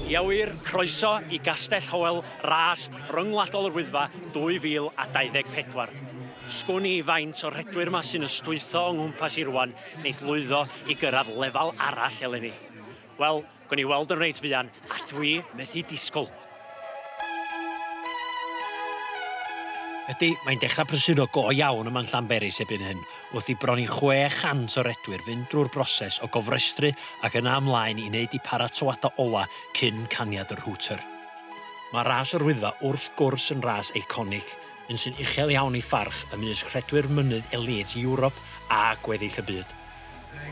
Ia wir, croeso i Gastell Howell Ras Ryngwladol yr Wyddfa 2024. Sgwn i faint o'r rhedwyr 'ma sy'n ystwytho o nghwmpas i rwan neith lwyddo i gyrraedd lefel arall eleni. Wel, gwn i weld yn reit fuan, a dwi methu disgwyl. Ydy, mae'n dechrau prysuro go iawn yma'n Llanberis erbyn hyn, wrth i bron i 600 o redwyr fynd drwy'r broses o gofrestru ac yna ymlaen i wneud eu paratoadau ola cyn caniad y rhwtr. Mae Ras yr Wyddfa wrth gwrs yn ras eiconig, un sy'n uchel iawn ei pharch ymysg rhedwyr mynydd elite Ewrop a gweddill y byd.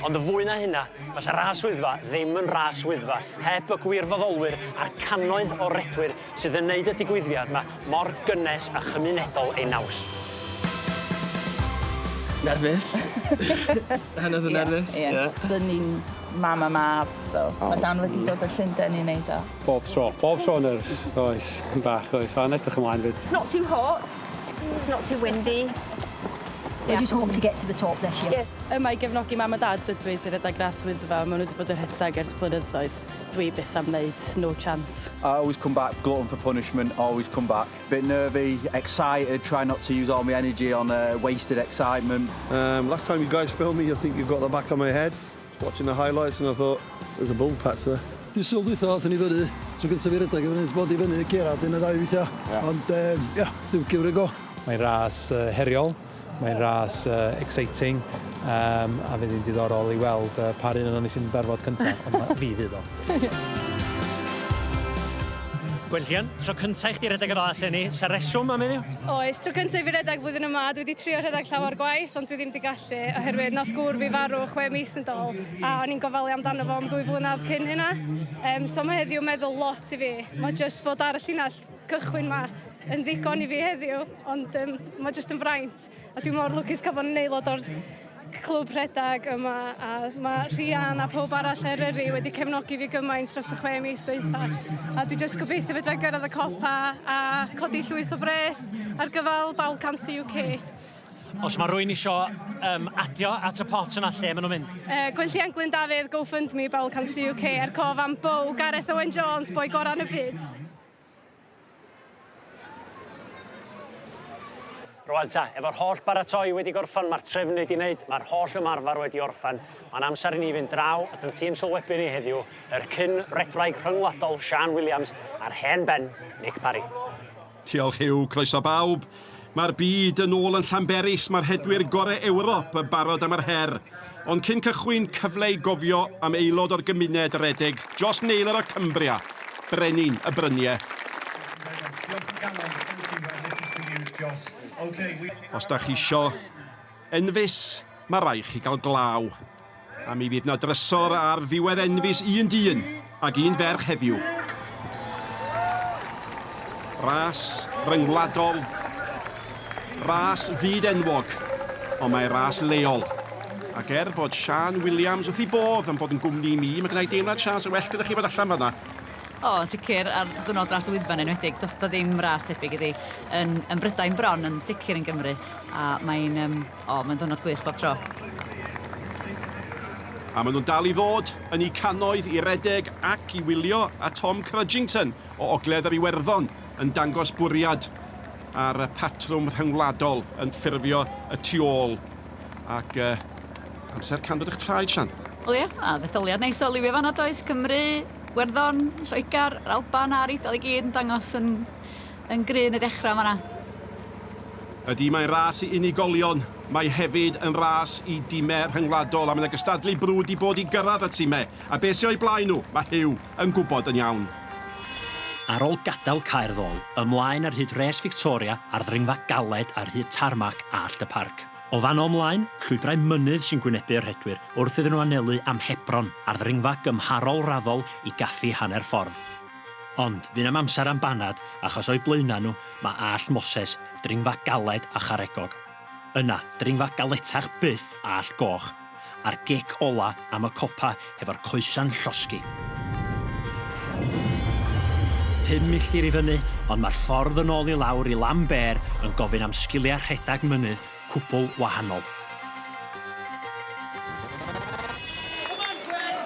Ond yn fwy na hynna, fysa Ras Wyddfa ddim yn Ras Wyddfa heb y gwirfoddolwyr a'r cannoedd o redwyr sydd yn neud y digwyddiad 'ma mor gynnes a chymunedol ei naws. Nerfus. Hynod o nerfus. Ie. Yeah. So ni'n mam a mab, so oh. mae Dan wedi dod o Llundain i wneud o. Bob tro, bob tro nerfus, oes, yn bach, oes, a'n edrych ymlaen fyd. It's not too hot, it's not too windy. We just hope to get to the top this year. Yes. Yma i gefnogi mam a dad ydw i sy'n rhedeg ras Wyddfa. Maen nhw wedi bod yn rhedeg ers blynyddoedd. Dwi byth am wneud, no chance. I always come back glutton for punishment, always come back. Bit nervy, excited, try not to use all my energy on uh, wasted excitement. Um, last time you guys filmed me, I think you got the back of my head. Watching the highlights and I thought, there's a bald patch there. Dydd Sul dwytha athon ni fyny, tro gyntaf i redeg i fyny, bod i fyny Gerard un neu ddau weithiau. Yeah. Ond um, ia, yeah, give it a go. Mae'n ras uh, heriol, mae'n ras uh, exciting, um, a fydd hi'n diddorol i weld uh, pa un o'n ni sy'n darfod cyntaf, ond fi fydd o. Gwenllian, tro cyntaf i chdi redeg y ras hynny, sa reswm am hynny? Oes, tro cyntaf i fi redeg blwyddyn yma, dwi wedi trio rhedeg llawer gwaith, ond dwi ddim wedi gallu, oherwydd nath gŵr fi farw chwe mis yn dol, a o'n i'n gofalu amdano fo am ddwy flynedd cyn hynna. Um, so mae heddiw meddwl lot i fi. Mae jyst bod ar y llinell cychwyn ma yn ddigon i fi heddiw, ond um, mae jyst yn fraint. A dwi mor lwcus cael fod yn aelod o'r clwb rhedeg yma a mae Rhian a pob arall Eryri wedi cefnogi fi gymaint dros y chwe mis dwytha. A dwi jyst gobeithio fedra i gyrraedd y copa a codi llwyth o bres ar gyfer Bowel Cancer UK. Os mae rwy'n isio um, adio at y pot yna, lle maen nhw'n mynd? Uh, Gwenllian Glyn Dafydd, GoFundMe, Bowel Cancer UK, er cof am Bow, Gareth Owen Jones, boi gorau yn y byd. Rwan ta, efo'r holl baratoi wedi gorffan, mae'r trefnu wedi wneud, mae'r holl ymarfer wedi orffan. Mae'n amser i ni fynd draw at yn tîm sylwebu ni heddiw, yr cyn redwraig rhyngwladol Sian Williams a'r hen ben, Nick Parry. Diolch Huw, croeso bawb. Mae'r byd yn ôl yn Llanberis, mae'r rhedwyr gore Ewrop yn barod am yr her. Ond cyn cychwyn, cyfle i gofio am aelod o'r gymuned redeg, Josh Naylor o Cumbria, brenin y bryniau. Os da chi isio enfys, mae rai chi gael glaw. A mi fydd 'na drysor ar ddiwedd enfys un dyn ac un ferch heddiw. Ras ryngwladol, ras fyd enwog, ond mae ras leol. Ac er bod Siân Williams wrth ei bodd yn bod yn gwmni i mi, mae gennau deimlad, Siân, sy'n well gyda chi fod allan fan'na. O, yn sicr, ar ddwrnod Ras y Wyddfa'n enwedig, does 'na ddim ras tebyg iddi yn, yn Brydain bron, yn sicr yn Gymru, a mae'n, um, o, mae'n ddwrnod gwych bob tro. A maen nhw'n dal i ddod yn eu cannoedd i redeg ac i wylio, a Tom Crudgington o Ogledd yr Iwerddon yn dangos bwriad ar y patrwm rhyngwladol yn ffurfio y tu ôl. Ac uh, amser canfod eich traed, Sian. Wel ie, a ddetholiad neis o liwio fanna does, Cymru, Werddon, Lloegr, yr Alban a'r Eidal i gyd yn dangos yn, yn gry yn y dechrau fanna. Ydy, mae'n ras i unigolion, mae hefyd yn ras i dimau rhyngwladol, a mae 'na gystadlu brwd 'di bod i gyrraedd y timau, a be sy o'u blaen nhw, mae Huw yn gwybod yn iawn. Ar ôl gadael Caer Ddol, ymlaen ar hyd Res Victoria a'r ddringfa galed ar hyd tarmac Allt y Parc. O fanno ymlaen, llwybrau mynydd sy'n gwynebu y rhedwyr wrth iddyn nhw anelu am Hebron a'r ddringfa gymharol raddol i gaffi hanner ffordd. Ond, fyn am amser am banad, achos o'u blaenau nhw, mae Allt Moses, dringfa galed a charegog. Yna, dringfa galetach byth Allt Goch, a'r gic ola am y copa hefo'r coesa'n llosgi. 5 milltir i fyny, ond mae'r ffordd yn ôl i lawr i Lambert yn gofyn am sgiliau rhedeg mynydd cwbl wahanol.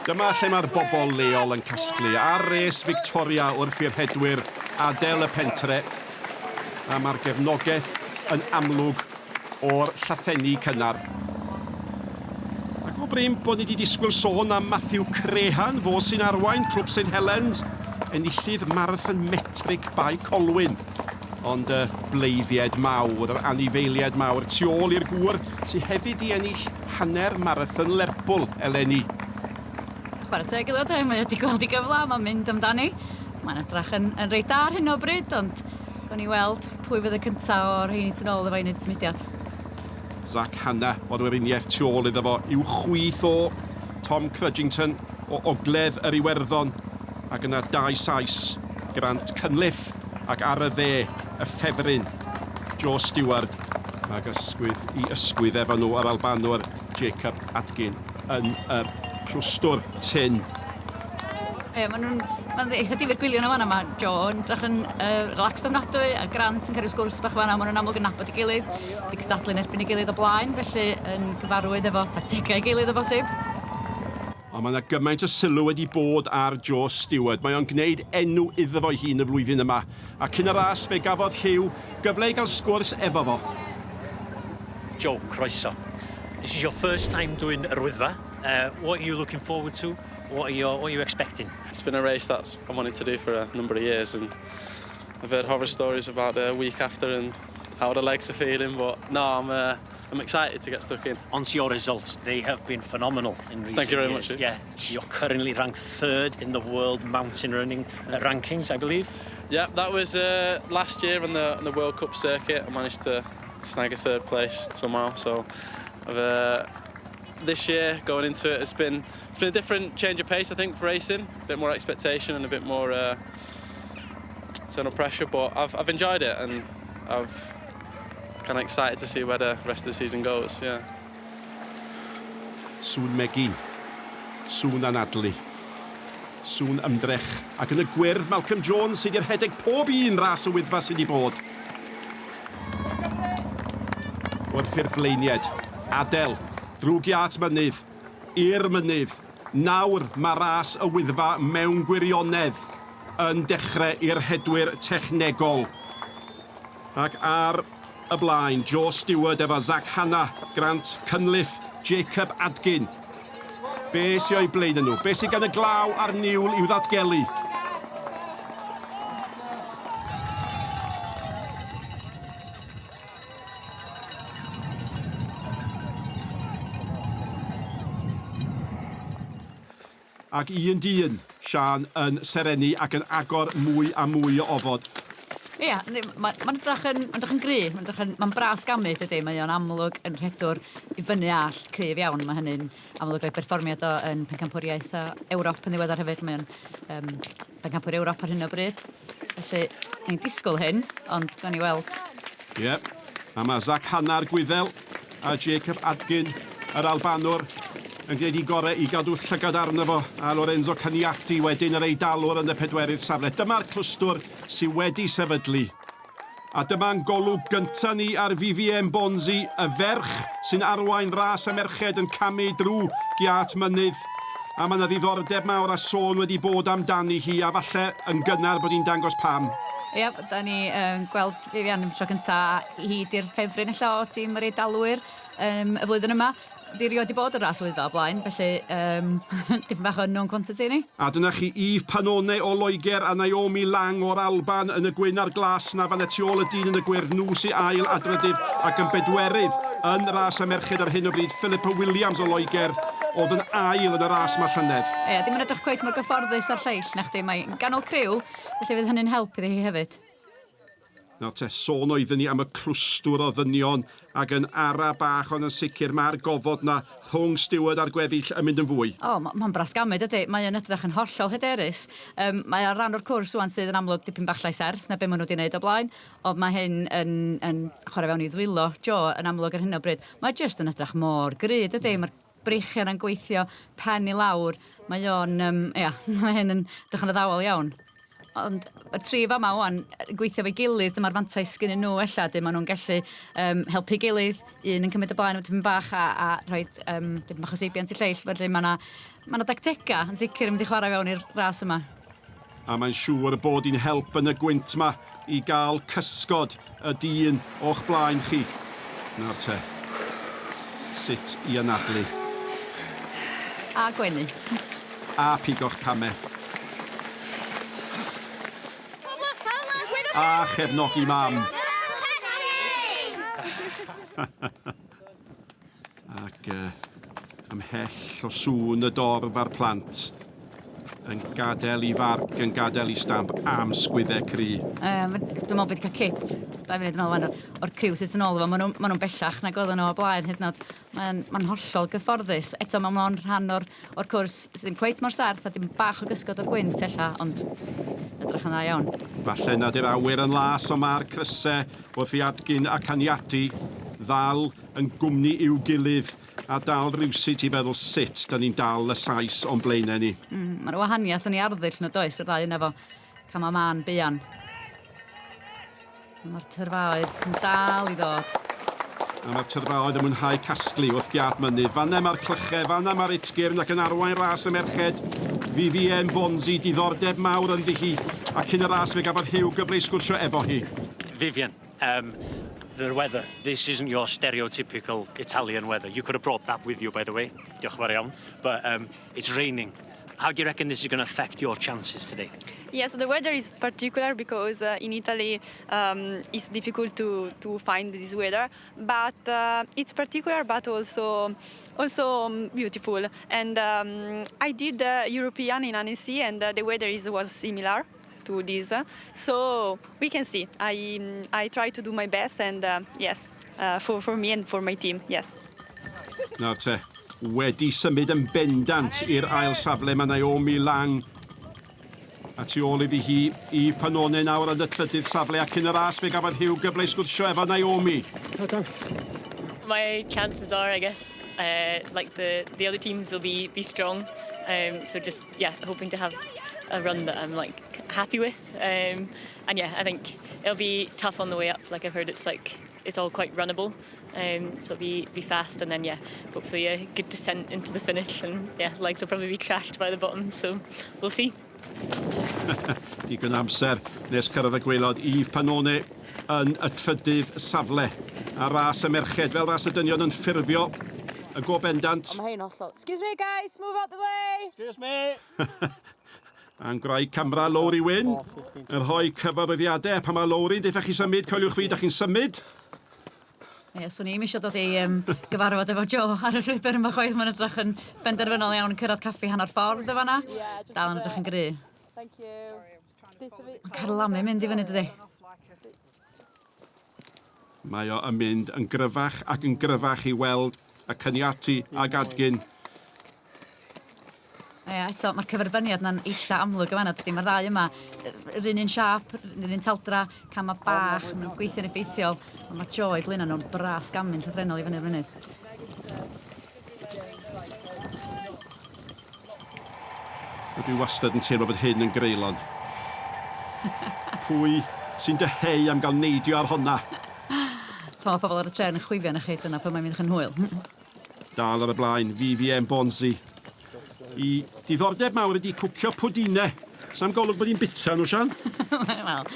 Dyma lle mae'r bobl leol yn casglu ar res Victoria wrth i'r rhedwyr adael y pentre, a mae'r gefnogaeth yn amlwg o'r llathenni cynnar. Ac go brin bod ni wedi disgwyl sôn am Matthew Crehan, fo sy'n arwain Clwb St Helens, enillydd Marathon Metric Bae Colwyn. Ond y bleiddiaid mawr, yr anifeiliaid mawr, tu ôl i'r gŵr sydd hefyd 'di ennill hanner marathon Lerpwl eleni. Chwarae teg iddo de, mae o 'di gweld 'i gyfle a mae'n mynd amdani. Mae'n edrach yn, yn reit da ar hyn o bryd, ond gawn ni weld pwy fydd y cynta o'r rheini tu nôl iddo fo i wneud symudiad. Zak Hanna o'r Weriniaeth tu ôl iddo fo i'w chwith o, Tom Crudgington o Ogledd yr Iwerddon, ac yna dau Sais, Grant Cunliffe ac ar y dde, y ffefryn, Joe Stewart, ac ysgwydd i ysgwydd efo nhw yr Albanwr Jacob Atkin yn y clwstwr tynn. Ie, maen nhw'n... Mae'n eitha difyr gwylio nhw fan'na. Mae Joe yn edrych yn uh, relaxed ofnadwy a Grant yn cael rhyw sgwrs bach fan'na. Maen nhw'n amlwg yn nabod ei gilydd, 'di cystadlu yn erbyn ei gilydd o blaen, felly yn gyfarwydd efo tactegau ei gilydd o bosib. Ond mae yna gymaint o sylw wedi bod ar Joe Stewart. Mae o'n gwneud enw iddo fo'i hun y flwyddyn yma. A cyn y ras fe gafodd Huw gyfle i gael sgwrs efo fo. Joe, croeso. This is your first time doing yr Wyddfa. What are you looking forward to? What are your, what are you expecting? It's been a race that I've wanted to do for a number of years and I've heard horror stories about the week after and how the legs are feeling, but no, I'm uh, I'm excited to get stuck in. Onto your results, they have been phenomenal in recent Thank you very years. much. Yeah, you're currently ranked third in the world mountain running rankings, I believe. Yeah, that was last year on the on the World Cup circuit. I managed to snag a third place somehow. So I've, this year going into it, it's been a different change of pace, I think, for racing. A bit more expectation and a bit more internal pressure, but I've enjoyed it and I've kind of excited to see where the rest of the season goes. Yeah. Sŵn megin, sŵn anadlu, sŵn ymdrech, ac yn y gwyrdd Malcolm Jones sydd wedi rhedeg pob un ras y Wyddfa sydd wedi bod. Wrth i'r blaeniaid, adael, drwy giât mynydd, i'r mynydd, nawr mae ras y Wyddfa mewn gwirionedd yn dechrau i'r rhedwyr technegol. Ac ar y blaen, Joe Stewart efo Zak Hanna, Grant Cunliffe, Jacob Adkin. Be sy o'i blaen nhw? Be sydd gan y glaw a'r niwl i'w ddatgelu? Ac un dyn, Siân, yn serennu ac yn agor mwy a mwy o ofod. Ia, yndi, ma' ma'n edrach yn ma'n edrach yn gry, ma'n edrach yn ma'n bras gamu dydi, mae o'n amlwg yn rhedwr i fyny allt cryf iawn, mae hynny'n amlwg o'i berfformiad o yn pencampwriaeth Ewrop yn ddiweddar hefyd, mae o'n yym bencampwr Ewrop ar hyn o bryd. Felly, ni'n disgwyl hyn, ond gawn ni weld. Ie, a mae Zak Hanna'r Gwyddel a Jacob Adkin, yr Albanwr, yn gwneud ei gorau i gadw llygad arno fo, a Lorenzo Caniati wedyn yr Eidalwr yn y pedwerydd safle. Dyma'r clwstwr sydd wedi sefydlu. A dyma'n golwg gynta ni ar Vivien Bonzi, y ferch sy'n arwain ras y merched yn camu drwy giât mynydd. A mae 'na ddiddordeb mawr a sôn wedi bod amdani hi, a falle yn gynnar bod hi'n dangos pam. Ia, da ni yn gweld Vivian am y tro cynta, a hi 'di'r ffefryn ella o tîm yr Eidalwyr yym y flwyddyn yma. 'Di rioed 'di bod yn ras Wyddfa o blaen, felly yym dipyn bach o unknown quantity i ni. A dyna chi Eve Pannone o Loegr a Naomi Lang o'r Alban yn y gwyn a'r glas 'na fan'na tu ôl y dyn yn y gwyrdd, nhw sy ail a drydydd ac yn bedwerydd yn ras y merched ar hyn o bryd, Philippa Williams o Loegr oedd yn ail yn y ras 'ma llynedd. Ie, dim yn edrych cweit mor gyfforddus â'r lleill, nachdi, mae'n ganol criw, felly fydd hynny'n help iddi hi hefyd. Nawr te, sôn oeddwn i am y clwstwr o ddynion ac yn ara bach ond yn sicr mae'r gofod 'na rhwng Stewart a'r gweddill yn mynd yn fwy. O, mae'n brasgamu dydi? Mae o'n edrych yn hollol hyderus. Yym, mae ar ran o'r cwrs ŵan sydd yn amlwg dipyn bach llai serth na be maen nhw wedi wneud o blaen, ond mae hyn yn, yn chwarae fewn i ddwylo Joe yn amlwg ar hyn o bryd. Mae jyst yn edrych mor gry dydi? Mae'r breichiau yna'n gweithio pen i lawr. Mae o'n, yym, ia, mae hyn yn edrych yn addawol iawn. Ond y tri fama wan yn gweithio efo'i gilydd, dyma'r fantais gennyn nhw ella, 'dyn maen nhw'n gallu um, helpu gilydd, un yn cymryd y blaen efo tipyn bach a, a rhoi um, tipyn bach o seibiant i lleill, felly mae yna ma dactegau yn sicr yn mynd i chwarae fewn i'r ras yma. A mae'n siŵr bod hi'n help yn y gwynt 'ma i gael cysgod y dyn o'ch blaen chi. Nawr te, sut i anadlu. A gwenu. A pigo'ch camau. A chefnogi mam. Ac uh, ymhell o sŵn y dorf a'r plant yn gadael i farc, yn gadael i stamp am sgwyddau cry. Um, dwi'n meddwl bod wedi cael cip, dau funud yn ôl fan, o'r criw sydd yn ôl efo. Maen nhw'n ma nhw bellach nag oedden nhw o blaen hyd yn oed. Mae'n ma hollol gyfforddus. Eto, mae'n ma rhan o'r, or cwrs sydd ddim cweit mor serth a dim bach o gysgod o'r gwynt ella, ond edrych yn dda iawn. Falle nad yw'r awyr yn las, ond mae'r crysau wrth i Atkin a Caniati ddal yn gwmni i'w gilydd a dal rywsut i feddwl sut 'da ni'n dal y Sais o'n blaenau ni. Mm, Mae'r wahaniaeth yn ei arddull nhw does, y ddau yna fo cama mân buan. Mae'r tyrfaoedd yn dal i ddod. A mae'r tyrfaoedd yn mwynhau casglu wrth giât mynydd. Fanna mae'r clychau, fanna mae'r utgyrn ac yn arwain ras y merched. Vivienne Bonzi, diddordeb mawr ynddi hi, a cyn y ras fe gafodd Huw gyfle i sgwrsio efo hi. Vivienne, um, the weather, this isn't your stereotypical Italian weather. You could have brought that with you, by the way. Diolch yn fawr iawn. But it's raining. How do you reckon this is going to affect your chances today? Yes, the weather is particular because in Italy it's difficult to find this weather, but it's particular but also beautiful. And I did European in Annecy and the weather was similar to this, so we can see. I try to do my best and yes, for me and for my team, yes. Nawr te, wedi symud yn bendant i'r ail safle mae Naomi Lang. A tu ôl iddi hi, Eve Pannone nawr yn y trydydd safle ac yn y ras fe gafodd Huw gyfle i sgwrsio efo Naomi. My chances are, I guess, like the other teams will be strong. So just, yeah, hoping to have a run that I'm like happy with. And yeah, I think it'll be tough on the way up. Like I've heard, it's like it's all quite runnable. So it'll be fast, and then, yeah, hopefully a good descent into the finish. And yeah, legs will probably be trashed by the bottom. So we'll see. Digon amser nes cyrraedd y gwaelod. Eve Pannone yn y trydydd safle. A ras y merched fel ras y dynion yn ffurfio y go bendant. Mae hein hollol. Excuse me, guys, move out the way. Excuse me. A'n gwraig camera Lowri Wyn yn rhoi cyfarwyddiadau. Pan mae Lowri'n deutha chi symud, coeliwch fi, da chi'n symud. Ie, swn i'm eisiau dod i gyfarfod efo Joe ar y llwybr yma chwaith. Mae'n edrych yn benderfynol iawn yn cyrraedd caffi hanner ffordd efo fanna. Dal yn edrych yn gry. Thank you. Mae'n carlamu mynd i fyny, dydi? Mae o yn mynd yn gryfach ac yn gryfach i weld y Caniati ag Adgyn. Ie, eto, mae'r cyferbyniad na'n eitha amlwg yn fan'na, dydi? Mae'r ddau yma, yr un un siâp, yr un taldra, cama bach, maen nhw'n gweithio'n effeithiol, ond mae Joe i blaenau nhw'n bras gamu'n llythrennol i fyny'r mynydd. Dwi wastad yn teimlo bod hyn yn greulon. Pwy sy'n dyheu am gael neidio ar honna? Pan mae pobl ar y trên yn chwifio na chi, dyna pan mae'n mynd yn hwyl. Dal ar y blaen, Vivienne Bonzi. I diddordeb mawr ydi cwcio pwdinau. Sam golwg bod hi'n bita nhw, Sian? Wel,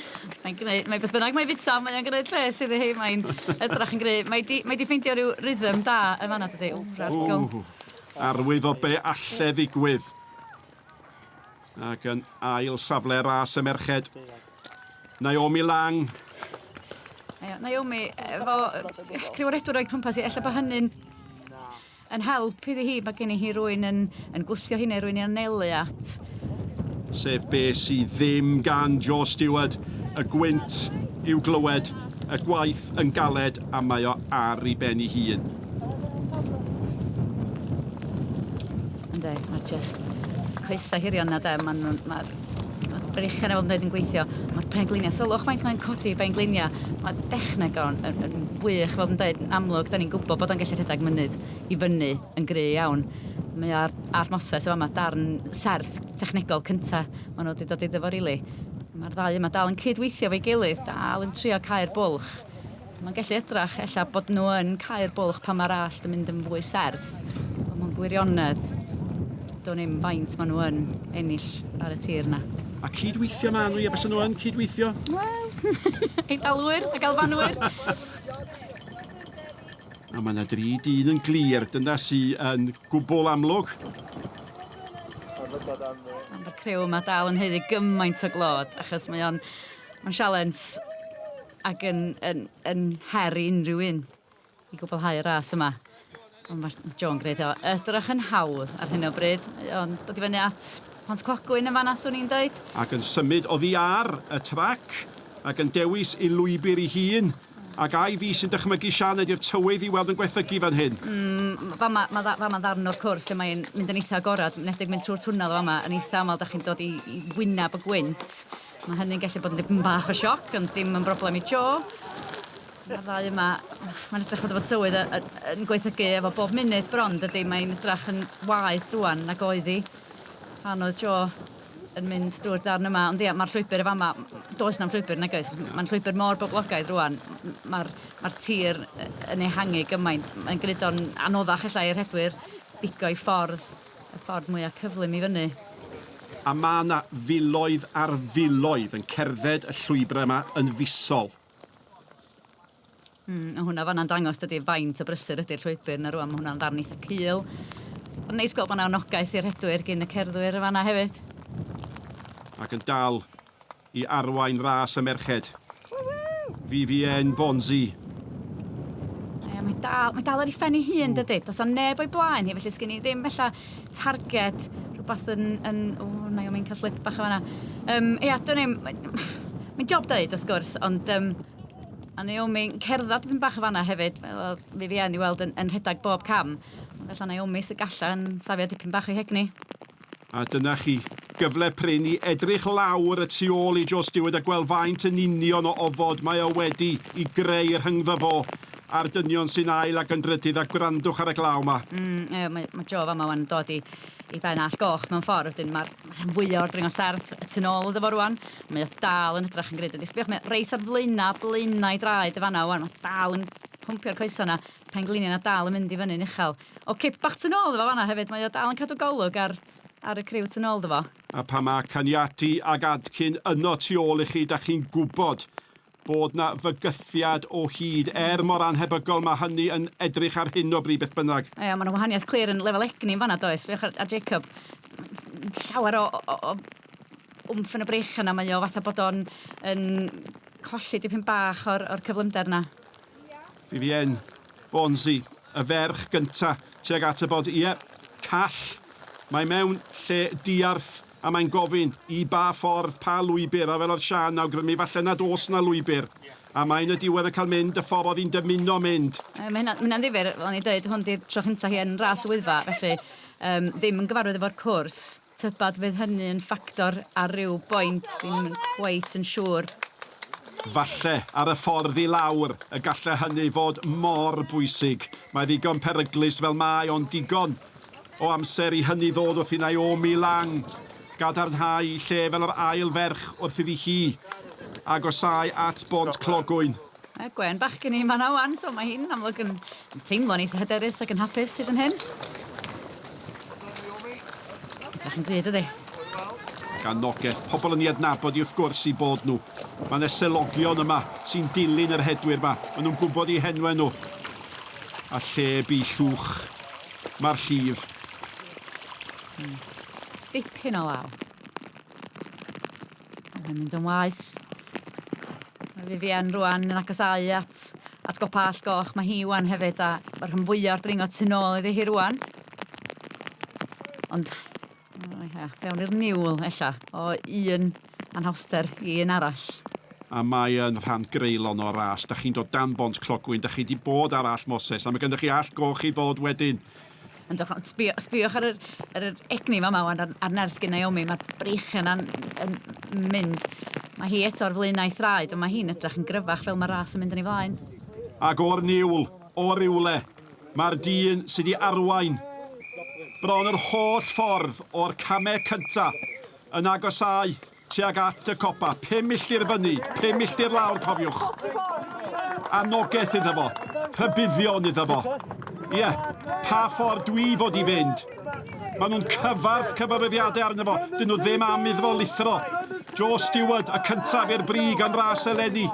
mae'n gwneud, mae beth bynnag mae'n fita, mae'n gwneud lles iddi hi, mae'n edrych yn gry. Mae di ffeindio rhyw rhythm da yn fanna, dydy. Ww, rargol. Ww, arwydd o be alle ddigwydd. Ac yn ail safle ras y merched, Naomi Lang. Ie, Naomi, efo criw o redwyr o'i cwmpas hi, ella bod hynny'n yn help iddi hi, mae gen i hi rywun yn gwthio hi neu rywun i anelu at. Sef be sydd ddim gan Joe Stewart, y gwynt i'w glywed, y gwaith yn galed a mae o ar ei ben ei hun. Yndi, mae just coesau hirion na de, maen nhw'n, mae'r ma breichiau na fel yn dweud yn gweithio, mae'r pengliniau, sylwch faint mae'n codi pengliniau, mae dechneg o'n yn wych, fel yn dweud, yn amlwg, da ni'n gwybod bod o'n gallu rhedeg mynydd i fyny yn gry iawn. Mae ar Allt Moses efo yma darn serth technegol cynta maen nhw wedi dod iddo fo, rili. Mae'r ddau yma dal yn cydweithio efo'i gilydd, dal yn trio cau'r bwlch. Mae'n gallu edrach ella bod nhw yn cau'r bwlch pan mae'r allt yn mynd yn fwy serth, ond mewn gwirionedd, do'n i'm faint maen nhw yn ennill ar y tir 'na. A cydweithio maen nhw, ie, bysa nhw yn cydweithio? Wel, Eidalwyr ac Albanwyr. A mae yna dri dyn yn glir, dyna sy yn gwbl amlwg. Mae'r criw yma dal yn haeddu gymaint o glod, achos mae o'n mae'n sialens ac yn, yn, yn her i unrhyw un i gwblhau y ras yma. Ond mae Joe yn gwneud o edrych yn hawdd ar hyn o bryd. Mae o'n dod i fyny at Pont Clogwyn yn fanna, swn i'n dweud. Ac yn symud oddi ar y trac ac yn dewis ei lwybr ei hun. Ac ai fi sy'n dychmygu Sian ydi'r tywydd i weld yn gwaethygu fan hyn? Mm, fama, ma' dda- fama'n ddarn o'r cwrs lle mae'n mynd yn eitha agorad, yn enwedig mynd trwy'r twnnel fama, yn eitha aml 'dach chi'n dod i i wyneb y gwynt. Mae hynny'n gallu bod yn dipyn bach o sioc, ond dim yn broblem i Joe. Mae'r ddau yma, mae'n edrych fatha bod tywydd yn gwaethygu efo bob munud bron, dydy? Mae'n edrych yn waeth rŵan nag oedd hi pan oedd Joe yn mynd drwy'r darn yma. Ond ia, mae'r llwybr y fama, does na'm llwybr nag oes, mae'n llwybr mor boblogaidd rŵan. Mae'r mae tir yn ehangu gymaint. Mae'n gwneud o'n anoddach ella i'r rhedwyr bigo i ffordd, y ffordd mwyaf cyflym i fyny. A mae 'na filoedd ar filoedd yn cerdded y llwybrau yma yn fisol. Mm, a hwnna fanna'n dangos dydy faint o brysur ydy'r llwybr 'na rŵan, ma' hwnna'n ddarn eitha cul. Ond neis gweld bod 'na anogaeth i'r rhedwyr gyn y cerddwyr yn fanna hefyd. Ac yn dal i arwain ras y merched. Vivienne Bonzi. Ie, mae dal, mae dal ar ei phen ei hun, dydy? Does 'na neb o'i blaen hi, felly sgyn i ddim ella targed rhywbeth yn, yn o, Naomi'n cael slip bach o fanna. Ia, dwn i'm, mae'n job deud, wrth gwrs, ond um, a Naomi'n cerdded dipyn bach o fanna hefyd, fel oedd Vivienne i weld yn, yn rhedeg bob cam. Ond ella Naomi sy'n galla yn safio dipyn bach o'i hegni. A dyna chi, gyfle prin i edrych lawr y tu ôl i Joe Stewart a gweld faint yn union o ofod mae o wedi i greu rhyngddo fo a'r dynion sy'n ail ac yn drydydd a gwrandwch ar y glaw 'ma. Mm, ie, mae, mae Joe fama wan yn dod i, i ben all goch mewn ffordd, wedyn mae'r ma rhan fwyaf o'r dringo serth y tu nôl iddo fo rwan. Mae o dal yn edrych yn gryf. Dydy, sbiwch, mae reit ar flaenau, blaenau draed y fanna wan. Mae dal yn pwmpio'r coesau yna, pengliniau yna dal yn mynd i fyny'n uchel. O, cip bach tu nôl iddo fo fanna hefyd, mae o dal yn cadw golwg ar, ar y criw tu nôl iddo fo. A pan mae Caniati ag Adkin yno tu ôl i chi, da chi'n gwybod bod 'na fygythiad o hyd, er mor annhebygol mae hynny yn edrych ar hyn o bryd beth bynnag. Ia, mae 'na wahaniaeth clir yn lefel egni yn fan'na does? Sbiwch ar, ar Jacob, llawer o, o, o wmff yn y brych yna, mae o fatha bod o'n yn colli dipyn bach o'r, or cyflymder yna. Vivienne Bonzi, y ferch gynta tuag at y bont. Ie, call. Mae mewn lle diarth a mae'n gofyn i ba ffordd, pa lwybr, a fel oedd Siân yn awgrymu, falle nad oes 'na lwybr. A mae yn y diwedd yn cael mynd y ffordd oedd hi'n dymuno mynd. Mae hynna, mae hynna'n ddifyr, fel o'n i'n dweud, hwn 'di'r tro cynta hi yn ras y Wyddfa, felly um, ddim yn gyfarwydd efo'r cwrs. Tybed fydd hynny yn ffactor ar ryw boint, ddim yn cweit yn siŵr. Falle, ar y ffordd i lawr, y galle hynny fod mor bwysig. Mae ddigon peryglus fel mae, ond digon o amser i hynny ddod wrth i Naomi Lang gadarnhau ei lle fel yr ail ferch wrth iddi hi agosáu at Bont Clogwyn. Mae Gwen bach gen i yn fan'na 'wan, so mae hi'n amlwg yn teimlo'n eitha hyderus ac yn hapus hyd yn hyn. Edrych yn gry, dydi? Ac anogaeth, pobl yn ei adnabod i wrth gwrs i bod nhw. Mae yna selogion yma sy'n dilyn yr hedwyr yma. Maen nhw'n gwybod eu henwau nhw. A lle bu llwch, mae'r llif. Dipyn o law. Mae'n mynd yn waeth. Mae Vivienne rwan yn agosáu at, at gopa Allt Goch. Mae hi wan hefyd a mae'r rhan fwyaf o'r dringo tu nôl iddi hi rwan. Ond, o ia, fewn i'r niwl ella, o un anhawster i un arall. A mae yn rhan greulon o'r ras. Da chi'n dod dan bont clogwyn, da chi 'di bod ar Allt Moses, a mae gennych chi Allt Goch i ddod wedyn. Yndwch, ond sbio, sbiwch ar yr, ar yr egni fama wan, ar, ar nerth gen Naomi, mae'r breichiau yna'n yn mynd. Mae hi eto ar flaenau thraed, ond mae hi'n edrych yn gryfach fel mae'r ras yn mynd yn ei flaen. Ac o'r niwl, o rywle, mae'r dyn sydd wedi arwain bron yr holl ffordd o'r camau cyntaf yn agosáu. tuag at y copa. 5 milltir fyny, 5 milltir lawr, cofiwch. Anogaeth iddo fo, rhybuddion iddo fo. Ie, pa ffordd dwi fod i fynd? Maen nhw'n cyfarth cyfarwyddiadau arno fo. Dyn nhw ddim am iddo fo lithro. Joe Stewart, y cyntaf i'r brig yn ras eleni.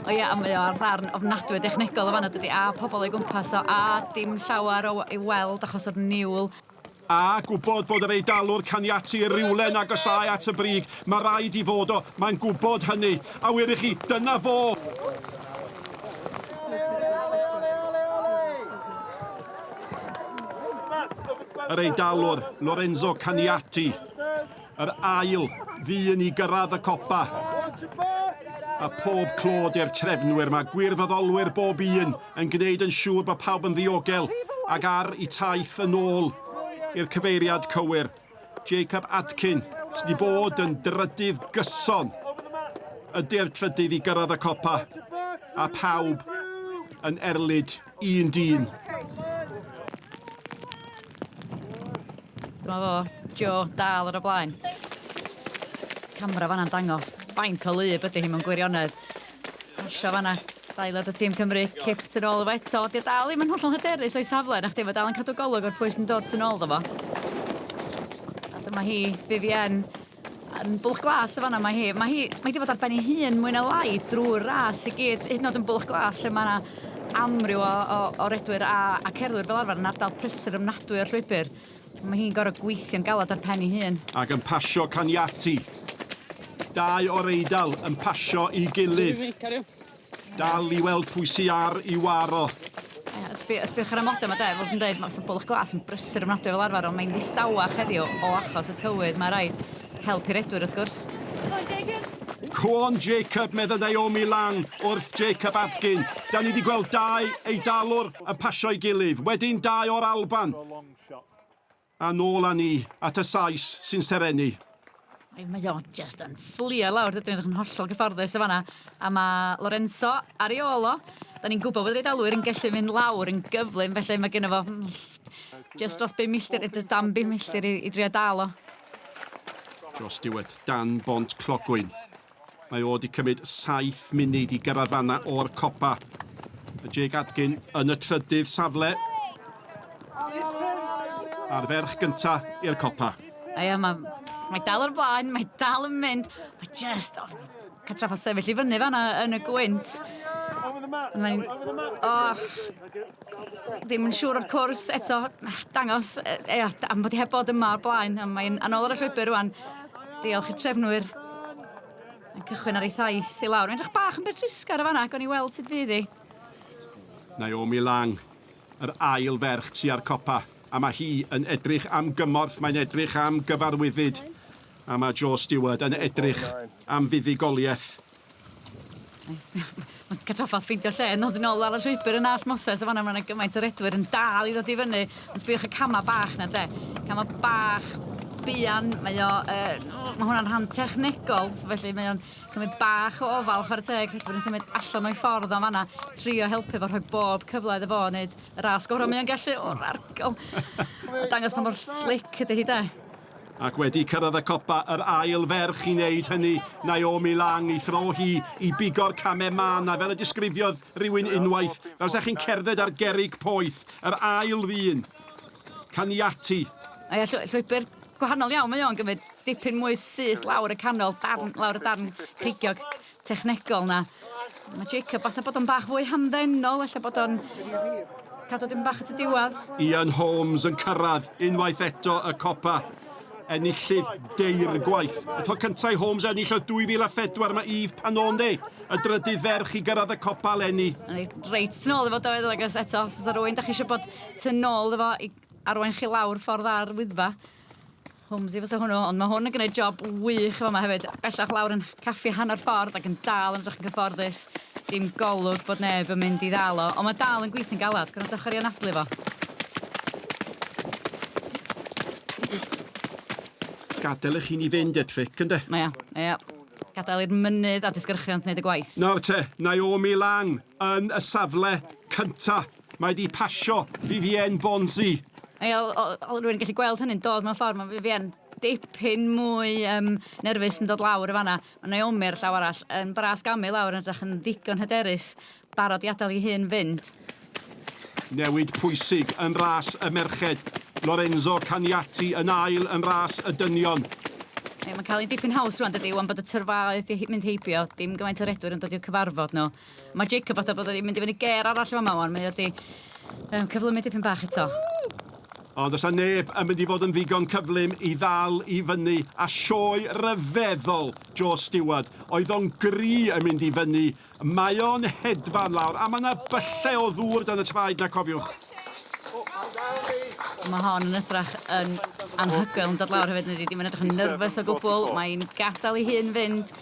O ie, a mae o ar ddarn ofnadwy o dechnegol o fanna dydy, a pobl o'i gwmpas o, a dim llawer o i'w weld achos o'r niwl. A gwybod bod yr Eidalwr Caniati rywle'n agosáu at y brig, mae rhaid i fod o, mae'n gwybod hynny. A wir i chi, dyna fo! Yr Eidalwr, Lorenzo Caniati, yr ail ddyn i gyrraedd y copa. A pob clod i'r trefnwyr, mae gwirfoddolwyr bob un yn gwneud yn siŵr bod pawb yn ddiogel ac ar i taith yn ôl i'r cyfeiriad cywir. Jacob Atkin, sydd wedi bod yn drydydd gyson, ydy'r trydydd i gyrraedd y copa, a pawb yn erlid un dyn. Dyma fo, Joe, dal ar y blaen. Camera fanna'n dangos faint o lyb ydy hi mewn gwirionedd. Pasio fanna, dau aelod o tîm Cymru, cip tu ôl efo eto. Di o dal ddim yn hollol hyderus o'i safle, na chdi, mae dal yn cadw golwg o'r pwy sy'n dod tu ôl iddo fo. A dyma hi, Vivienne, yn Bwlch Glas y fanna mae hi. Mae hi, mae hi wedi bod ar ben ei hun mwy na lai drwy'r ras i gyd, hyd yn oed yn Bwlch Glas lle mae yna amryw o, o, o redwyr a, a cerddwyr fel arfer yn ardal prysur ofnadwy o'r llwybr. Mae hi'n gorfod gweithio'n galad ar pen ei hun. Ac yn pasio Caniati. Dau o'r Eidal yn pasio i gilydd. Dal i weld pwy sy ar i waro. Ia, sbiwch ar amodau 'ma de, fel dwi'n deud, mae Bwlch Glas yn brysur ofnadwy fel arfer, ond mae'n ddistawach heddiw o achos y tywydd. Mae rhaid help i redwyr wrth gwrs. Go on Jacob, medda Naomi Lang wrth Jacob Atkin. Da ni wedi gweld dau Eidalwr yn pasio'i gilydd, wedyn dau o'r Alban. A nôl â ni at y Sais sy'n serennu. Mae mae o jyst yn fflio lawr, dydy, yn hollol gyfforddus o fanna. A mae Lorenzo ar ei ôl o. Da ni'n gwybod bod yr Eidalwyr yn gallu mynd lawr yn gyflym, felly mae genno fo jyst dros 5 milltir, dan 5 milltir i, i drio dal o. Joe Stewart, dan bont Clogwyn. Mae o wedi cymryd 7 munud i gyrraedd fanna o'r copa. Mae Jake Atkin yn y trydydd safle. A'r ferch gynta i'r copa. A ia, mae, mae dal o'r blaen, mae dal yn mynd. Mae just, oh, cael trafferth sefyll i fyny fanna yn y gwynt. Mae'n, oh, ddim yn siŵr o'r cwrs eto, dangos, ia, am bod hi heb bod yma o'r blaen, a mae'n anôl ar y llwybr rwan. Diolch i'r trefnwyr. Mae'n cychwyn ar ei thaith i lawr. Mae'n edrych bach yn betrusgar o fanna, gawn ni weld sut fydd hi. Naomi Lang, yr ail ferch tua'r copa, a mae hi yn edrych am gymorth, mae'n edrych am gyfarwyddyd, a mae Joe Stewart yn edrych am fuddugoliaeth. Mae'n cael trafferth ffeindio lle yn dod yn ôl ar y llwybr yn Allt Moses, a fanna mae yna gymaint o redwyr yn dal i ddod i fyny. Ond sbïwch y camau bach na de. Camau bach, buan, mae o, uh, mae hwnna'n rhan technegol, so felly mae o'n cymryd bach o ofal chwarae teg, rhedwyr yn symud allan o'i ffordd o'n fanna, trio helpu fo rhoi bob cyfle iddo fo wneud y ras gorau mae o'n gallu, o'r argol. Dangos pa mor slick ydy hi de. Ac wedi cyrraedd y copa, yr ail ferch i wneud hynny, Naomi Lang, ei thro hi i bigo'r camau mân, a fel y disgrifiodd rhywun unwaith, fel 'sa chi'n cerdded ar gerrig poeth, yr ail ddyn, Caniati. A ia, llwybr gwahanol iawn mae o'n gymryd dipyn mwy syth lawr y canol, darn, lawr y darn creigiog technegol 'na. Mae Jacob fatha bod o'n bach fwy hamddenol, ella bod o'n cadw dim bach at y diwedd. Ian Holmes yn cyrraedd unwaith eto y copa. Enillydd deirgwaith. Y tro cyntaf i Holmes ennill oedd 2004, mae Eve Panone, y drydydd ferch i gyrraedd y copa eleni. Reit tu nôl efo doedd, agos eto, os oes rhywun da chi eisiau bod tu nôl efo i arwain chi lawr ffordd ar Wyddfa. Holmesy fysa hwnnw, ond mae hwn yn gwneud job wych yn fama hefyd. Bellach lawr yn caffi hanner ffordd ac yn dal yn edrych yn gyfforddus. Dim golwg bod neb yn mynd i ddal o, ond mae dal yn gweithio'n galad. Gwrandwch ar ei anadlu fo. Gadael i chi ni fynd i'r tric, ynde? Mae o, ia. Gadael i'r mynydd a disgyrchiant wneud y gwaith. Nawr te, Naomi Lang yn y safle cynta. Mae di pasio Vivienne Bonzi. Ia, o- o- oedd rhywun yn gallu gweld hynny'n dod mewn ffordd, mae Vivienne dipyn mwy um, nerfus yn dod lawr y fanna. Mae Naomi ar y llaw arall yn bras gamu lawr yn edrych yn ddigon hyderus, barod i adael ei hun fynd. Newid pwysig yn ras y merched. Lorenzo Caniati yn ail yn ras y dynion. Ie, mae'n cael ein dipyn haws rwan, dydy, wan bod y tyrfaoedd 'di mynd heibio, dim gymaint o redwyr yn dod i'w cyfarfod nhw. Mae Jacob fatha bod o 'di mynd i fyny ger arall yn fama wan, mae o 'di um, cyflymu dipyn bach eto. Ond does 'na neb yn mynd i fod yn ddigon cyflym i ddal i fyny, a sioe ryfeddol Joe Stewart. Oedd o'n gry yn mynd i fyny, mae o'n hedfan lawr, a mae 'na byllau o ddŵr dan y traed 'na, cofiwch. Mae hon yn edrach yn anhygoel yn dod lawr hefyd, ydy, dim yn edrych yn nervous o gwbl, mae'n gadael ei hun fynd.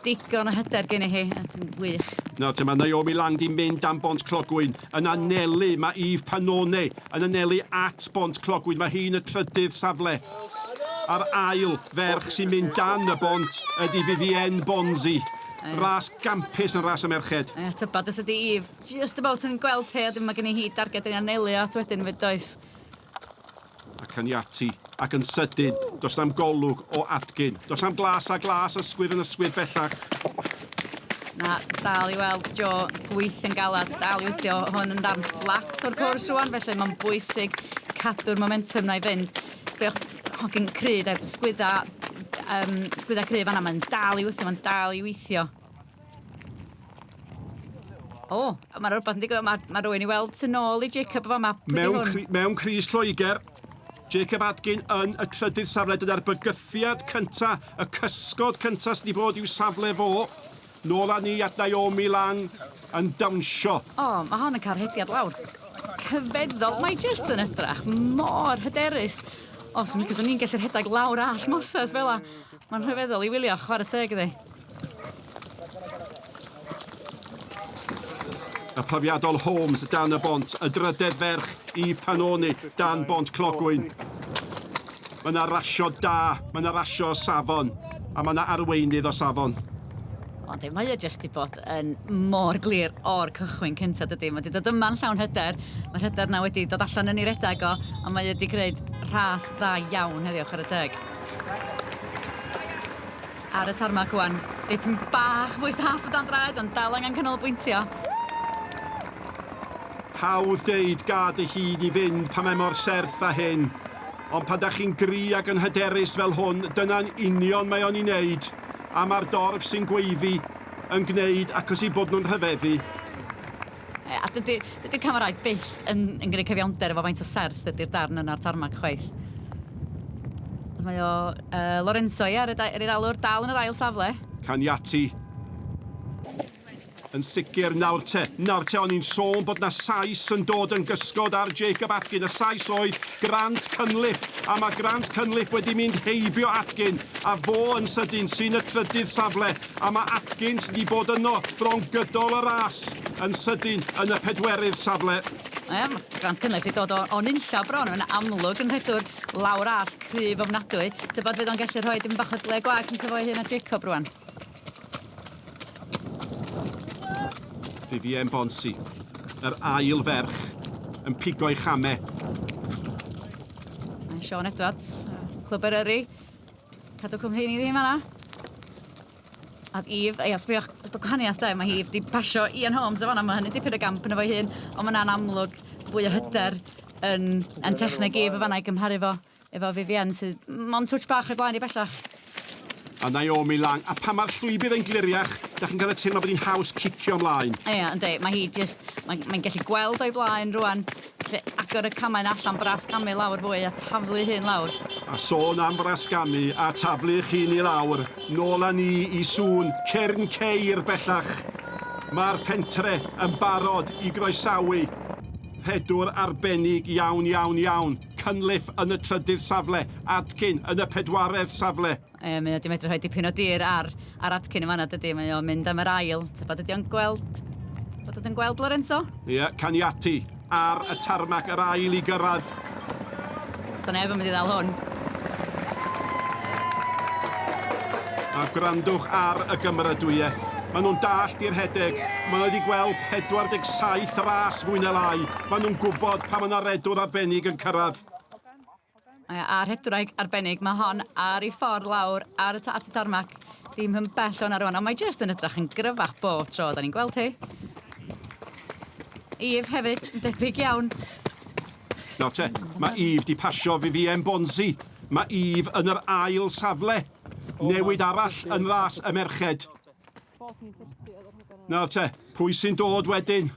Digon o hyder gen i hi, yn wych. Nawr te, mae Naomi Lang 'di mynd am Bont Clogwyn. Yn anelu, mae Eve Pannone yn anelu at Bont Clogwyn. Mae hi'n y trydydd safle. A'r ail ferch sy'n mynd dan y bont ydy Vivienne Bonzi. Ras gampus yn ras y merched. Ie, tybad os ydy Eve just about yn gweld hi, a wedyn mae gen i hi darged yn anelu at wedyn 'fyd, does? A Caniati, ac yn sydyn, does na'm golwg o Atkin. Does na'm glas a glas ysgwydd yn ysgwydd bellach. Na, dal i weld Joe gweithio'n galad, dal i wthio hwn yn ddarn fflat o'r cwrs rwan, felly mae'n bwysig cadw'r momentum na i fynd. Sbiwch, hogyn cry, de, sgwydda, um, sgwydda cry fanna, mae'n dal i wthio, mae'n dal i weithio. O, mae rhywbeth yn digwydd, mae, mae rhywun i weld tu nôl i Jacob fa ma. Pwy mewn, cri, mewn Cris Lloegr, Jacob Atkin yn y trydydd safle. Dyna'r bygythiad cynta, y cysgod cynta sydd wedi bod i'w safle fo. Nôl â ni at Naomi Lang yn dawnsio. O, mae hon yn cael rhediad lawr rhyfeddol. Mae jyst yn edrach mor hyderus. O, swn i'n gallu rhedeg lawr all Moses fel 'a. Mae'n rhyfeddol i wylio, chwarae teg iddi. Y profiadol Holmes dan y bont, y drydedd ferch Eve Pannone dan bont Clogwyn. Mae yna rasio da, mae yna rasio o safon, a mae yna arweinydd o safon. Ond mae o jyst 'di bod yn mor glir o'r cychwyn cynta dydy? Mae 'di dod yma'n llawn hyder, mae'r hyder 'na wedi dod allan yn ei redag o, a mae o 'di gwneud rhas dda iawn heddiw, chwarae teg. Ar y tarmac ŵan. Dipyn bach fwy saff o dan draed, ond dal angen canolbwyntio. Hawdd deud gad dy hun i fynd pan mae mor serth â hyn. Ond pan dach chi'n gry ac yn hyderus fel hwn, dyna'n union mae o'n i wneud. A mae'r dorf sy'n gweiddi yn gwneud acos eu bod nhw'n rhyfeddu. A dydy, dydy'r camerâu byth yn, yn gwneud cyfiawnder efo faint o serth ydy'r darn yna ar tarmac chwaith. Ond mae o uh, Lorenzo, ie, ar y, ar ei ddalwr, dal yn yr ail safle. Caniati. Yn sicr, nawr te, nawr te, o'n i'n sôn bod na Sais yn dod yn gysgod ar Jacob Atkin. Y Sais oedd Grant Cunliffe, a mae Grant Cunliffe wedi mynd heibio Atkin, a fo yn sydyn sy'n y trydydd safle. A mae Atkins 'di bod yno bron gydol y ras, yn sydyn yn y pedwerydd safle. Ie, mae Grant Cunliffe 'di dod o, o nunlla bron, mae'n amlwg yn rhedwr lawr allt cryf ofnadwy. Tybed fydd o'n gallu rhoi dim bach o le gwag rhwngtho fo'i hun a Jacob rwan? Vivienne Bonsi, yr ail ferch, yn pigo'i chame. Mae Sean Edwards, Clwb Eryri, Cadw cwmni ni ddim fanna. A Eve, ia, sbïwch, y gwahaniaeth de, mae hi wedi pasio Ian Holmes o fanna, mae hynny dipyn o gamp yno fo'i hun, ond mae yna'n amlwg fwy o hyder yn, yn techneg Eve o fanna i gymharu fo efo Vivienne sydd mond twtsh bach o'i blaen i bellach. A Naomi Lang, a pan mae'r llwybr yn gliriach, da chi'n cael y teimlad bod hi'n haws cicio ymlaen. Ia, yndi, mae hi jyst, mae'n mae gallu gweld o'i blaen rwan, Felly, agor y camau'n allan, brasgamu lawr fwy a taflu hun lawr. A sôn am brasgamu a taflu'ch hun i lawr, nôl â ni i sŵn cyrn ceir bellach. Mae'r pentre yn barod i groesawu rhedwr arbennig iawn, iawn, iawn, Cunliffe yn y trydydd safle, Adkin yn y pedwaredd safle. Ie, mae o 'di medru rhoi dipyn o dir ar, ar Atkin yn fanna, dydy? Mae o'n mynd am yr ail. Tybed ydy o'n gweld... Bod o'n gweld Lorenzo? Ie, yeah, Caniati ar y tarmac, yr ail i gyrraedd. So neb yn mynd i ddal hwn. A gwrandwch ar y gymeradwyaeth. Maen nhw'n dallt i'r rhedeg. Maen nhw wedi gweld 47 ras fwy na lai. Maen nhw'n gwybod pan mae yna redwr arbennig yn cyrraedd. A rhedwraig arbennig, mae hon ar ei ffordd lawr ar y at y tarmac. Ddim yn bell o'na rwan, ond mae jyst yn edrych yn gryfach bob tro da ni'n gweld hi. Eve hefyd, yn debyg iawn. Nawr te, mae Eve di pasio Vivienne Bonzi. Mae Eve yn yr ail safle. Newid arall yn ras y merched. Nawr te, pwy sy'n dod wedyn?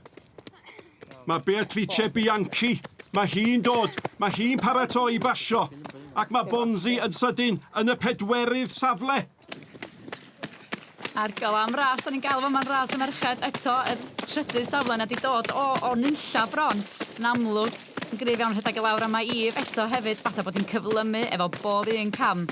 Mae Beatrice Bianchi, mae hi'n dod, mae hi'n paratoi i basio, ac mae Bonzi yn sydyn yn y pedwerydd safle. Argol am ras, da ni'n gael fo ma'n ras y merched eto, yr trydydd safle yna di dod o, o nunlla bron, yn amlwg yn gryf iawn rhedeg i lawr a mae Eve eto hefyd fatha bod hi'n cyflymu efo bob un cam.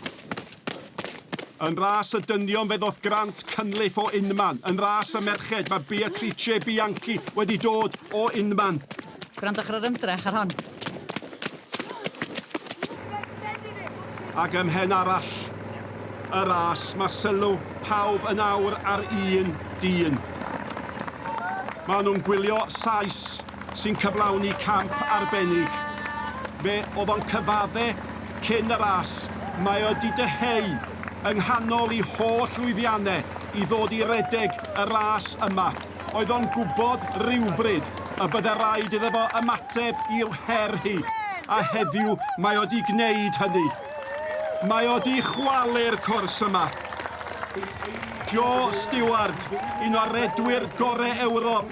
Yn ras y dynion fe ddoth Grant Cunliffe o unman. Yn ras y merched mae Beatrice Bianchi wedi dod o unman. Gwrandwch ar yr ymdrech ar hon. Ac ym mhen arall y ras mae sylw pawb yn awr ar un dyn. Maen nhw'n gwylio Sais sy'n cyflawni camp arbennig. Fe oedd o'n cyfadde cyn y ras, mae o 'di dyheu yng nghanol 'i holl lwyddianne i ddod i redeg y ras yma. Oedd o'n gwybod rywbryd y bydde raid iddo fo ymateb i'w her hi, a heddiw mae o 'di gneud hynny. Mae o 'di chwalu'r cwrs yma. Joe Stewart, un o redwyr gore Ewrop,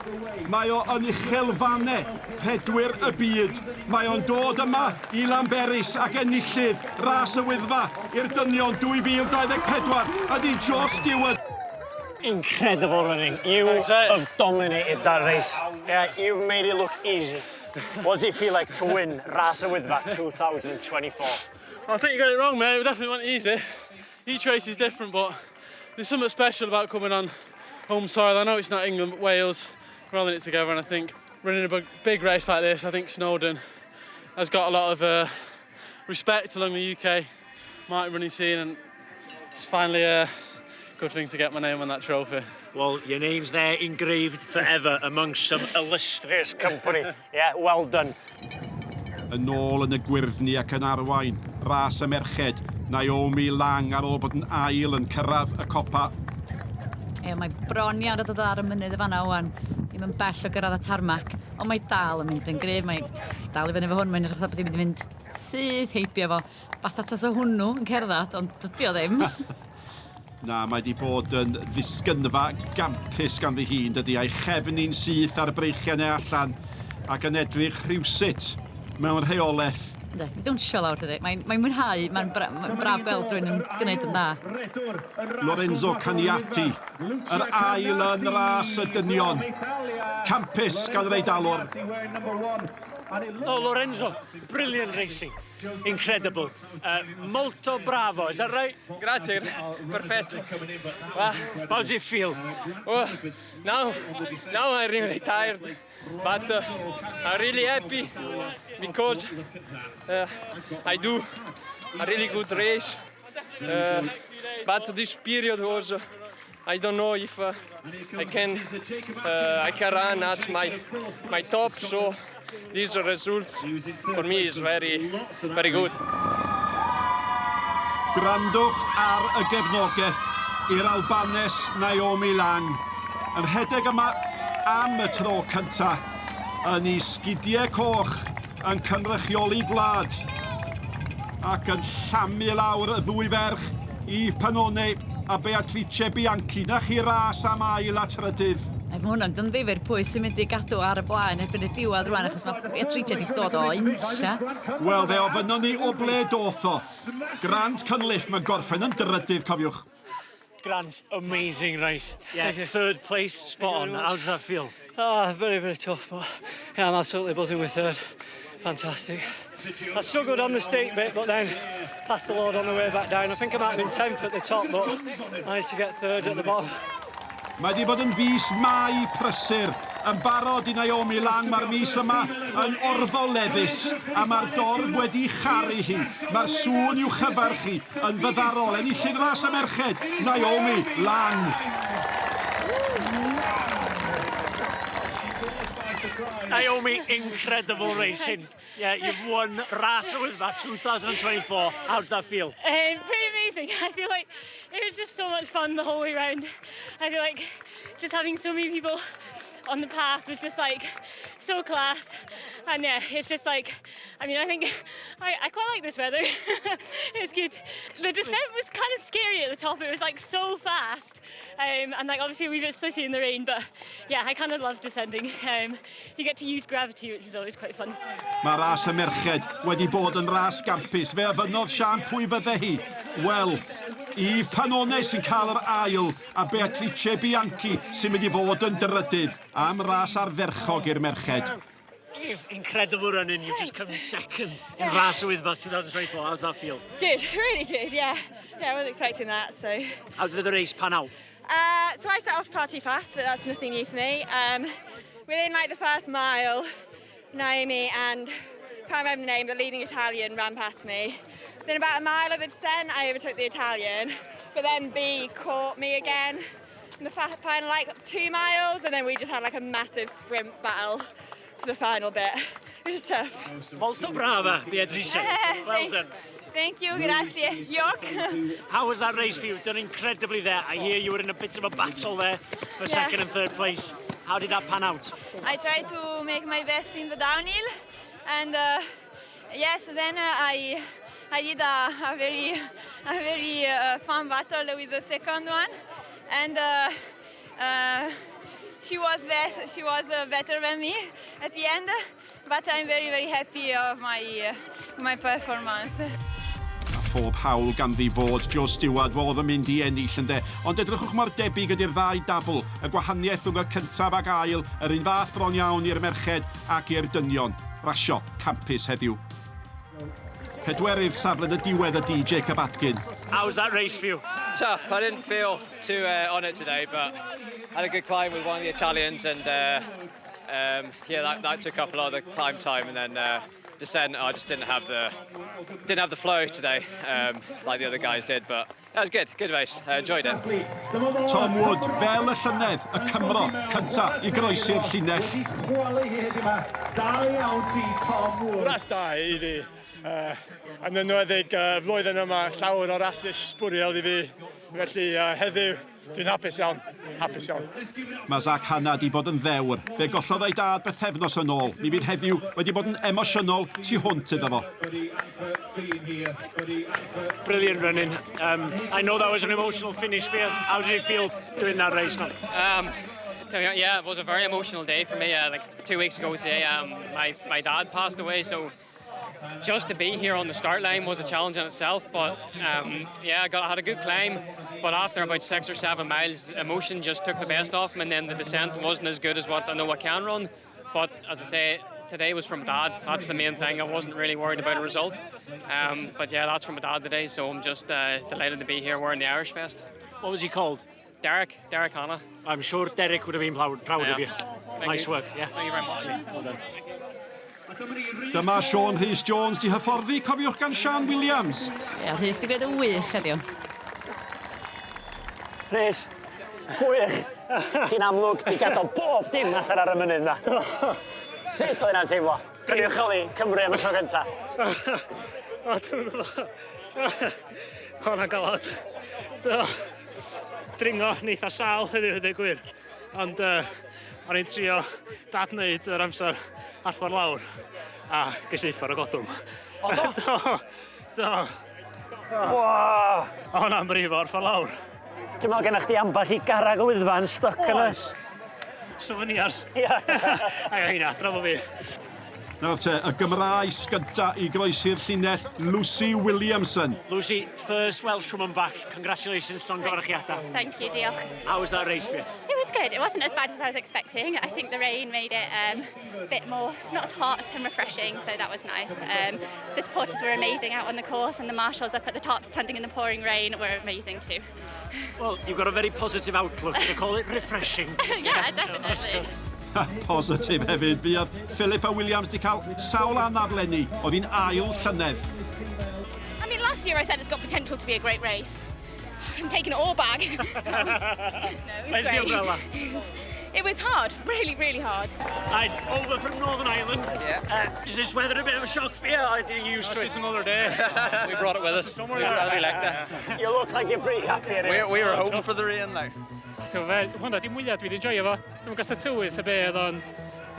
mae o yn uchelfanne rhedwyr y byd. Mae o'n dod yma i Lanberis ac enillydd Ras y Wyddfa i'r dynion 2024 ydy Joe Stewart. Incredible running. You have dominated that race. Yeah, you've made it look easy. What does it feel like to win Ras y Wyddfa 2024? I think you got it wrong, mate. It definitely wasn't easy. Each race is different, but there's something special about coming on home soil. I know it's not England, but Wales. We're all in it together, and I think running a big, big race like this, I think Snowdon has got a lot of respect along the UK mountain running scene, and it's finally a good thing to get my name on that trophy. Well, your name's there engraved forever amongst some illustrious company. Yeah, well done. Yn ôl yn y gwyrddni ac yn arwain ras y merched, Naomi Lang ar ôl bod yn ail yn cyrraedd y copa. Ie, mae bron iawn o dod ar y mynydd y fanna wan. Ddim yn bell o gyrraedd y tarmac, ond mae dal yn mynd yn gryf, mae dal i fyny efo hwn, mae'n edrych fatha bod hi'n mynd i fynd syth heibio fo. Fatha tasa hwnnw yn cerdded, ond dydy o ddim. Na, mae di bod yn ddisgynfa gampus ganddi hi, yn dydi, a'i chefn hi'n syth ar breichiau neu allan ac yn edrych rhywsut mewn rheolaeth. Yndi, mae'n dawnsio lawr dydi. Mae'n mae mwynhau, mae'n bra ma braf gweld rhywun yn gwneud yn dda. Lorenzo Caniati, yr ail yn ras y dynion. Campus gan yr Eidalwr. Oh, Lorenzo, brilliant racing. Incredible. Molto bravo, is that right? Grazie, perfetto. How does it feel? Oh, now I'm really tired, but I'm really happy because I do a really good race. But this period was, I don't know if I can run at my top. So these results for me is very, very good. Gwrandwch ar y gefnogaeth i'r Albanes Naomi Lang. Yn rhedeg yma am y tro cynta yn ei sgidiau coch yn cynrychioli gwlad ac yn llamu lawr y ddwy ferch Eve Pannone a Beatrice Bianchi. Na chi ras am ail a trydydd. Mae hwnna'n yn ddifyr pwy sy'n mynd i gadw ar y blaen erbyn y diwedd rwan, achos mae Beatrice wedi dod o unlla. Wel, fe ofynnon ni o ble doth o. Grant Cunliffe, mae'n gorffen yn drydydd, cofiwch. Grant, amazing race. Yeah, third place, spot on. How does that feel? Oh, very, very tough, but yeah, I'm absolutely buzzing with third. Fantastic. I struggled on the steep bit, but then passed the load on the way back down. I think I might have been 10th at the top, but managed to get third at the bottom. Mae wedi bod yn fis Mai prysur. Yn barod i Naomi Lang, mae'r mis yma yn orfoleddus a mae'r dorf wedi charu hi. Mae'r sŵn i'w chyfarch hi yn fyddarol. Enillydd ras y merched, Naomi Lang. Naomi, incredible racing. Yeah, you've won Ras yr Wyddfa 2024. How does that feel? Pretty amazing. I feel like it was just so much fun the whole way round. I feel like just having so many people on the path was just like so class. And yeah, it's just like, I mean, I think I quite like this weather. It's good. The descent was kind of scary at the top. It was like so fast. And like obviously a wee bit slitty in the rain, but yeah, I kind of love descending. You get to use gravity, which is always quite fun. Mae ras y merched wedi bod yn ras gampus. Fe ofynnodd Siân pwy fydde hi. Wel, Eve Panone sy'n cael yr ail a Beatrice Bianchi sy'n mynd i fod yn drydydd am ras ardderchog i'r merched. Eve, incredible running. You've just come second in Ras yr Wyddfa 2024. How's that feel? Good, really good, yeah. Yeah, I wasn't expecting that, so. How did the race pan out? So I set off far too fast, but that's nothing new for me. Within like the first mile, Naomi and, can't remember the name, the leading Italian ran past me. Then about a mile of the descent, I overtook the Italian, but then B caught me again in the final like 2 miles, and then we just had like a massive sprint battle for the final bit, which was tough. Molto brava, Beatrice. Well done. Thank you, grazie. York. How was that race for you? You've done incredibly there. I hear you were in a bit of a battle there for second and third place. How did that pan out? I tried to make my best in the downhill, and yes, then I did a very fun battle with the second one, and she was best, she was better than me at the end, but I'm very, very happy of my performance. A phob hawl ganddi fod Joe Stewart fodd yn mynd i ennill ynde. Ond edrychwch mor debyg ydy'r ddau dabl, y gwahaniaeth rhwng y cyntaf ac ail, yr un fath bron iawn i'r merched ac i'r dynion. Rasio campus heddiw. Pedwerydd safle y diwedd ydy Jacob Atkin. How was that race for you? Tough. I didn't feel too on it today, but had a good climb with one of the Italians, and yeah, that took up a lot of the climb time, and then descent, I just didn't have the flow today, like the other guys did, but that was good. Good race. I enjoyed it. Tom Wood, fel y llynedd, y Cymro cynta i groesi'r llinell. Ras da i fi. Yn enwedig flwyddyn yma llawer o rasys sbwriel i fi. Felly heddiw dwi'n hapus iawn. Hapus iawn. Mae Zach Hanna di bod yn ddewr. Fe gollodd ei dad bythefnos yn ôl. Mi fydd heddiw wedi bod yn emosiynol tu hwnt iddo fo. Brilliant running. I know that was an emotional finish for you. How did you feel doing that race now? Yeah, it was a very emotional day for me. Like 2 weeks ago today, my dad passed away, so just to be here on the start line was a challenge in itself. But yeah, I had a good climb, but after about 6 or 7 miles, the emotion just took the best of me, and then the descent wasn't as good as what I know I can run. But as I say, today was from Dad. That's the main thing. I wasn't really worried about a result. But yeah, that's from my dad today, so I'm just delighted to be here wearing the Irish vest. What was he called? Derek, Derek Hanna. I'm sure Derek would have been proud of you. Thank Nice you. work, yeah. Thank you very much. Well done. Dyma Sean Rhys Jones di hyfforddi, cofiwch gan Sian Williams. Ie, Rhys di gwneud yn wych heddiw. Rhys, gwych. Ti'n amlwg di gadael bob dim allan ar y mynydd na. Sut oedd hynna'n teimlo? Cynrychioli Cymru am y tro gynta. O, dwi'n gwybod. Hwnna'n galad. Do. Dringo, yn eitha sâl heddiw, dweud gwir. Ond o'n i'n trio dadwneud yr amser ar ffordd lawr. A ges i uffar o godwm. O, do? Do. Do. Wow. O, hwnna'n brifo ar ffordd lawr. Dwi'n meddwl gennych chdi ambell i garag o Wyddfa yn stuck yna. Souvenirs. Ia. A heina, drafo fi. Nawr te, y Gymraes gynta i groesi'r llinell, Lucy Williamson. Lucy, first Welsh woman back. Congratulations, llongyfarchiadau. Thank you, diolch. How was that race for you? It was good. It wasn't as bad as I was expecting. I think the rain made it a bit more, not as hot and refreshing, so that was nice. The supporters were amazing out on the course, and the marshals up at the top standing in the pouring rain were amazing too. Well, you've got a very positive outlook, so call it refreshing. Yeah, definitely. Positif hefyd, fuodd Philippa Williams di cael sawl anaf leni, oedd hi'n ail llynedd. I mean, last year I said it's got potential to be a great race. I'm taking it all back. No, it was Where's the great. umbrella? It was hard, really, really hard. Right, over from Northern Ireland. Yeah. Is this weather a bit of a shock for you, or are you used to it? It's just another day. We brought it with us. We like that. You look like you're pretty happy anyway. We were hoping for the rain, like. So fe, hwnna di mwyaf dwi wedi enjoyo fo. Dwi'n gwybod y tywydd ta be oedd ond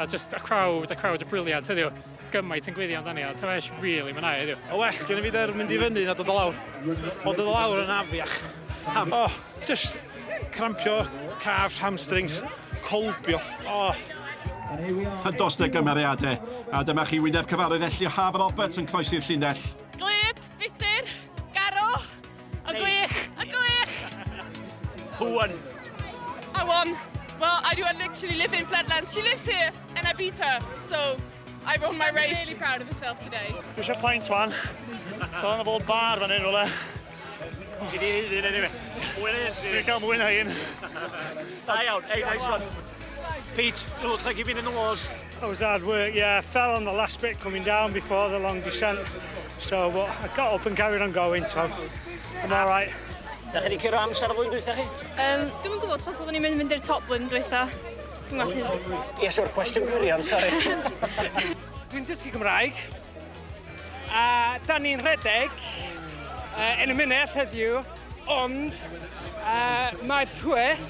a just y crowd, y crowd y brilliant heddiw. Gymaint yn gwyddio amdani, a ta eich really mwynhau heddiw. O well, gen i fi der mynd i fyny na dod o lawr. Ond dod o lawr yn afiach. Pam? Oh, just crampio calves, hamstrings, colbio. Oh. A dos na gymeriadau. A dyma chi wyneb cyfarwydd Elliw Haf Roberts yn croesi'r llinell. Glyb, bitter, garw, a gwych, a gwych. Who won? I won. Well, I do literally live in Flatland. She lives here, and I beat her. So I won my race. really proud of herself today. Dwi eisiau pint wan. Dylan o fod bar fan hyn rhywle. Ti di haeddu anyway. Mwy na un, Dwi'n cael mwy na un. Da iawn, hey, nice one. Pete, you look like you've been in the wars. That was hard work, yeah. I fell on the last bit coming down before the long descent. So but I got up and carried on going, so I'm all right. Da chi wedi curo amser y flwyddyn dwytha chi? Dwi'n gwybod chos oeddwn i'n mynd i'r top blwyddyn dwytha. Dwi'n gallu. Ie, siwr, cwestiwn gwirion, sori. Dwi'n dysgu Cymraeg. A da ni'n rhedeg yn y munud heddiw, ond mae tywydd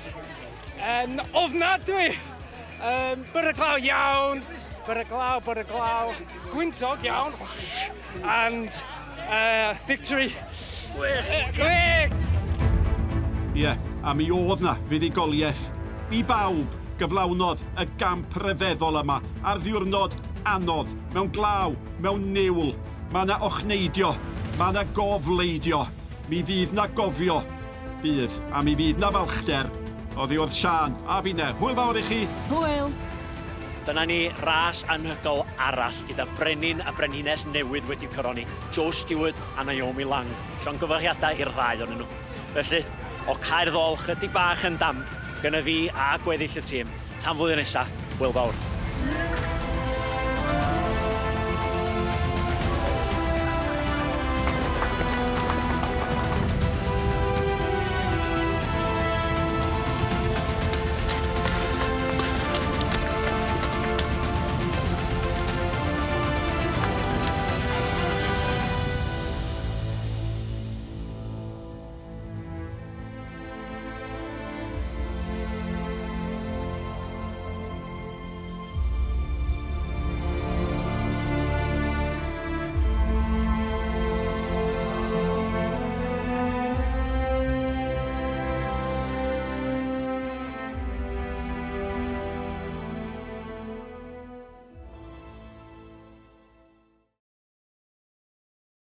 yn ofnadwy. Bwrw glaw iawn, bwrw glaw, bwrw glaw, gwyntog iawn, and victory. Gwych! Gwych! Ie, yeah, a mi oedd na fuddugoliaeth i bawb gyflawnodd y gamp ryfeddol yma ar ddiwrnod anodd, mewn glaw, mewn niwl. Mae yna ochneidio, mae yna gofleidio, mi fydd na gofio, bydd, a mi fydd na falchder. Oddi wrth Siân a finne. Hwyl fawr i chi! Hwyl! Dyna ni ras anhygoel arall gyda brenin a brenhines newydd wedi coroni, Joe Stewart a Naomi Lang. Llongyfarchiadau i'r ddau ohonyn nhw. Felly, o Caer Ddol chydig bach yn damp, gyda fi a gweddill y tîm. Tan flwyddyn nesaf, hwyl fawr.